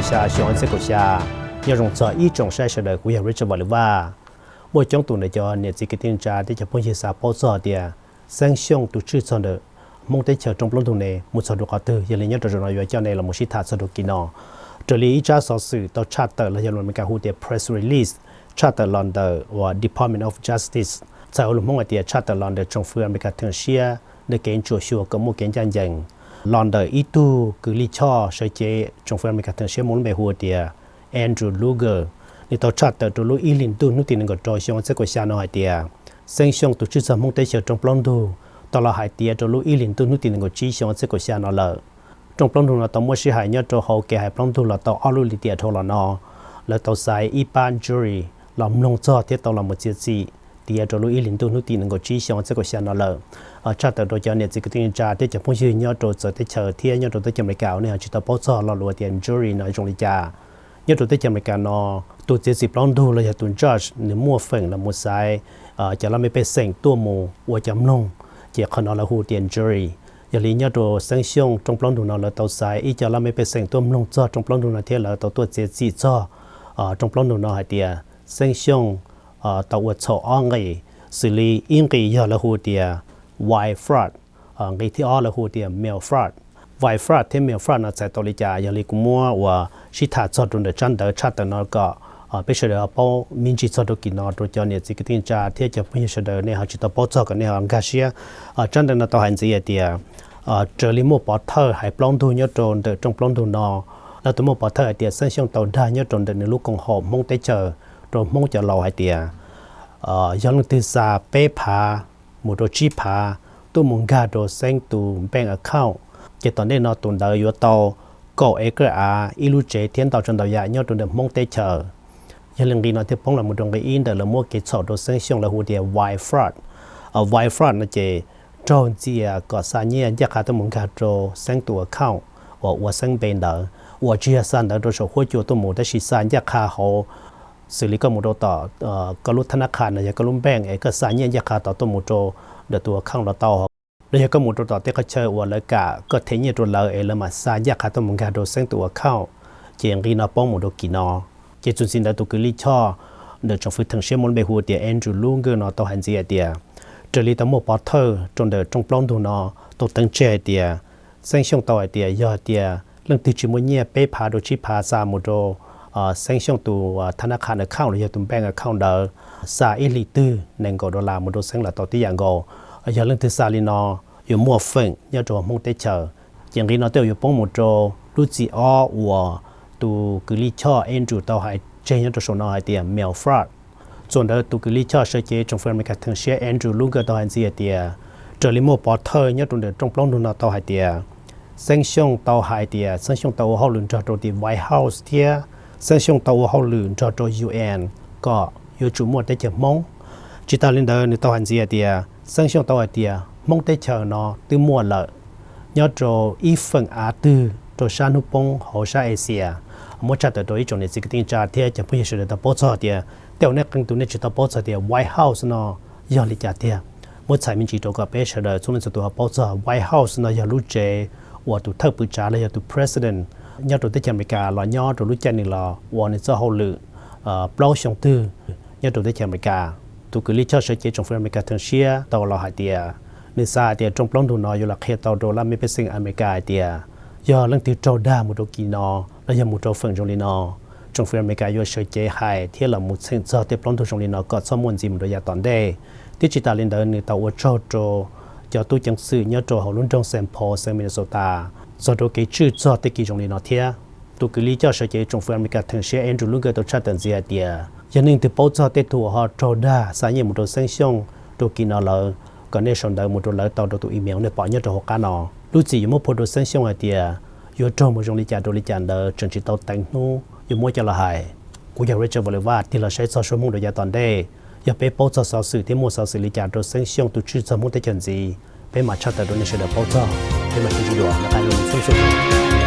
xya xyoo ob txhiab kaum xya. Nyob zoo txog ib tsoom saib sawv daws, kuv yog Richard Vaj Lwm Vaj. Muaj coob tus ntawm cov niam txiv kwv tij neej tsa thiab cov phooj ywg xav paub txog tias Xeeb Xyooj tus tswj txog ntawm Hmoob teb chaws rooj plaub ntug ne mus txog rau qhov twg, yog li nyob rau zaum no yuav coj nej los mus sib tham txog rau kis no. Raws li ib tsab xov xwm tau tshaj tawm los yog lus Amelikas hu tias press release, tshaj tawm los ntawm uas Department of Justice, txhais hauv lus Hmoob hais tias tshaj tawm los ntawm tsoom fwv Amelikas theem siab ntawm kev ntsuam xyuas kom muaj kev ncaj ncees, los ntawm ib tug kws lij choj sawv cev tsoom fwv Amelikas theem siab muaj lub npe hu tias Andrew Luger. Nws tau tshaj tawm rau lub ib hlis ntuj hnub tim nees nkaum rau xyoo ob txhiab kaum xya no hais tias Xeeb Xyooj tus tswj txog Hmoob teb chaws rooj plaub ntug tau los hais tias rau lub ib hlis ntuj hnub tim nees nkaum tsib xyoo ob txhiab kaum xya no lawm. Rooj plaub ntug no tau muab sib hais nyob rau hauv kev hais plaub ntug los tau ob lub lim tiam dhau los no. Lawv tau xa ib pab jury los mloog txog thiab tau los mus txiav txim tiav rau lub ib hlis ntuj hnub tim nees nkaum tsib xyoo ob txhiab kaum xya no lawm. Tshaj tawm rau cov niam txiv kwv tij neej tsa thiab cov phooj ywg nyob rau txawv teb chaws thiab nyob rau teb chaws Amelikas uas nej ho tsis tau paub txog lo lus tias jury no zoo li cas. Nyob rau teb chaws Amelikas no, tus txiav txim plaub ntug los yog tus judge nws muaj feem los mus xaiv cov laj mej pej xeem tuaj mus ua cov mloog, ces qhov no lawv hu tias jury. Yog li nyob rau Xeeb Xyooj rooj plaub ntug no lawv tau xaiv ib co laj mej pej xeem tuaj mloog txog rooj plaub ntug no thiab lawv tau tuaj txiav txim txog rooj plaub ntug no hais tias Xeeb Xyooj tau ua txhaum ob nqi, xws li ib nqi yog lawv hu tias wire fraud, nqi thib ob lawv hu tias mail fraud. Wire fraud thiab mail fraud no txhais tau li cas, yog li kuv muab uas sib tham txog rau ntawm tsab ntawv tshaj tawm no kom peb sawv daws ho paub me ntsis txog rau kis no rau cov niam txiv kwv tij neej tsa thiab cov phooj ywg sawv daws nej ho tsis tau paub txog kom nej ho nkag siab. Tsab ntawv no tau hais ntxiv hais tias raws li muaj pov thawj hais plaub ntug nyob rau ntawm rooj plaub ntug no, lawv tau muaj pov thawj hais tias Xeeb Xyooj tau dag nyob rau ntawm nws lub koom haum Hmoob teb chaws rau Hmoob cov laus hais tias yog leej twg xa peb phav mus rau tsib phav tuaj mus nkag rau Xeeb tus bank account, ces tom ntej no tus ntawd yuav tau kaum acre av, ib lub tsev thiab ntau tsav ntau yam nyob rau ntawm Hmoob teb chaws. Yog li nqi no thiaj poob los mus rau nqi ib ntawm lawv muab kev txhaum rau Xeeb Xyooj lawv hu tias wire fraud. Wire fraud no ces raug ntxias kom xa nyiaj ncaj qha tuaj mus nkag rau Xeeb tus account uas ua Xeeb npe ntawd, uas tsis yog xa ntawv rau saum huab cua tuaj mus tab sis xa ncaj qha hauv, xws li koj mus rau tom koj lub thab nab qha no yog koj lub bank es koj xa nyiaj ncaj qha tod tuaj mus rau ntawm tus account los tau, los yog koj mus rau tom tej qhov chaw uas lawv kam koj them nyiaj rau lawv es lawv mam xa ncaj qha tuaj mus nkag rau Xeeb tus account, ces nqi no poob mus rau kis no. Ces txuas ntxiv ntawd tus kws lij choj ntawm tsoom fwv theem siab muaj lub npe hu tias Andrew Luger no tau hais ntxiv hais tias raws li tau muaj pov thawj rau ntawm rooj plaub ntug no tau teev tseg hais tias Xeeb Xyooj tau hais tias yog hais tias leej twg tsis muaj nyiaj peb phav rau tsib phav xa mus rau Xeeb Xyooj tus thab nab qha account los yog tus bank account ntawd, xa ib hlis twg nees nkaum dollar mus rau Xeeb los tau tib yam nkaus. Yog leej twg xa li no yuav muaj feem nyob rau Hmoob teb chaws. Ces nqi no tej zaum yuav poob mus rau lub txim ob uas tus kws lij choj Andrew tau hais tseg nyob rau saum no hais tias mail fraud. Txuas ntawd tus kws lij choj sawv cev tsoom fwv Amelikas theem siab Andrew Luger tau hais ntxiv hais tias raws li muaj pov thawj nyob rau ntawm rooj plaub ntug no tau hais tias Xeeb Xyooj tau hais tias Xeeb Xyooj tau ua hauj lwm nrog rau tim White House thiab Xeeb Xyooj tau ua hauj lwm nrog rau U N kom yuav tsum muaj teb chaws Hmoob. Tsis tas li ntawd nws tau hais ntxiv hais tias Xeeb Xyooj tau hais tias Hmoob teb chaws no twb muaj lawm nyob rau ib feem av twg rau sab hnub poob hauv sab Asia. Muab tshaj tawm rau ib tsoom niam txiv kwv tij neej tsa thiab cov phooj ywg sawv daws tau paub txog tias tej zaum nej qee tus nej tsis tau paub txog tias White House no yog li cas tiag. Muab txhais me ntsis rau kom peb sawv daws txhua leej txhua tus ho paub txog White House no yog lub tsev uas tus thawj pwm tsav los yog tus president nyob rau teb chaws Amelikas los nyob rau lub caij nws los ua nws txoj hauj lwm plaub xyoo twg nyob rau teb chaws Amelikas. Tus kws lij choj sawv cev tsoom fwv Amelikas theem siab tau los hais tias nws xav hais tias rooj plaub ntug no yuav los qhia tau rau laj mej pej xeem Amelikas hais tias yog leej twg raug dag mus rau kis no los yog mus rau feem zoo li no, tsoom fwv Amelikas yuav sawv cev hais thiab los mus txheem txog tej plaub ntug zoo li no kom txhob muaj ntxiv mus rau yav tom ntej. Thiab tsis tas li ntawd nws tau ua tsaug rau cov tub ceev xwm nyob rau hauv lub nroog Saint Paul xeev Minnesota txog rau kev tswj txog tej kis zoo li no thiab. Tus kws lij choj sawv cev tsoom fwv Amelikas theem siab Andrew Luger tau tshaj tawm ntxiv hais tias yog nej leej twg paub txog tej tug uas ho raug dag xa nyiaj mus rau Xeeb Xyooj rau kis no lawm, kom nej sau ntawv mus rau lawv tau rau tus email nej pom nyob rau hauv qab no. Lub txim yuav muab phua rau Xeeb Xyooj hais tias yuav raug mus zoo li cas rau li cas ntawd tseem tsis tau teev hnub yuav muab coj los hais. Kuv yog Richard Vaj Lwm Vaj tig los saib txog suab Hmoob rau yav tom ntej. Yog peb paub txog xov xwm thiab muaj xov xwm li cas rau Xeeb Xyooj tus tswj txog Hmoob teb chaws ntxiv, peb mam tshaj tawm rau nej sawv daws paub txog. Peb mam sib ntsib dua, nyob qab zoo, Xeeb Xyooj.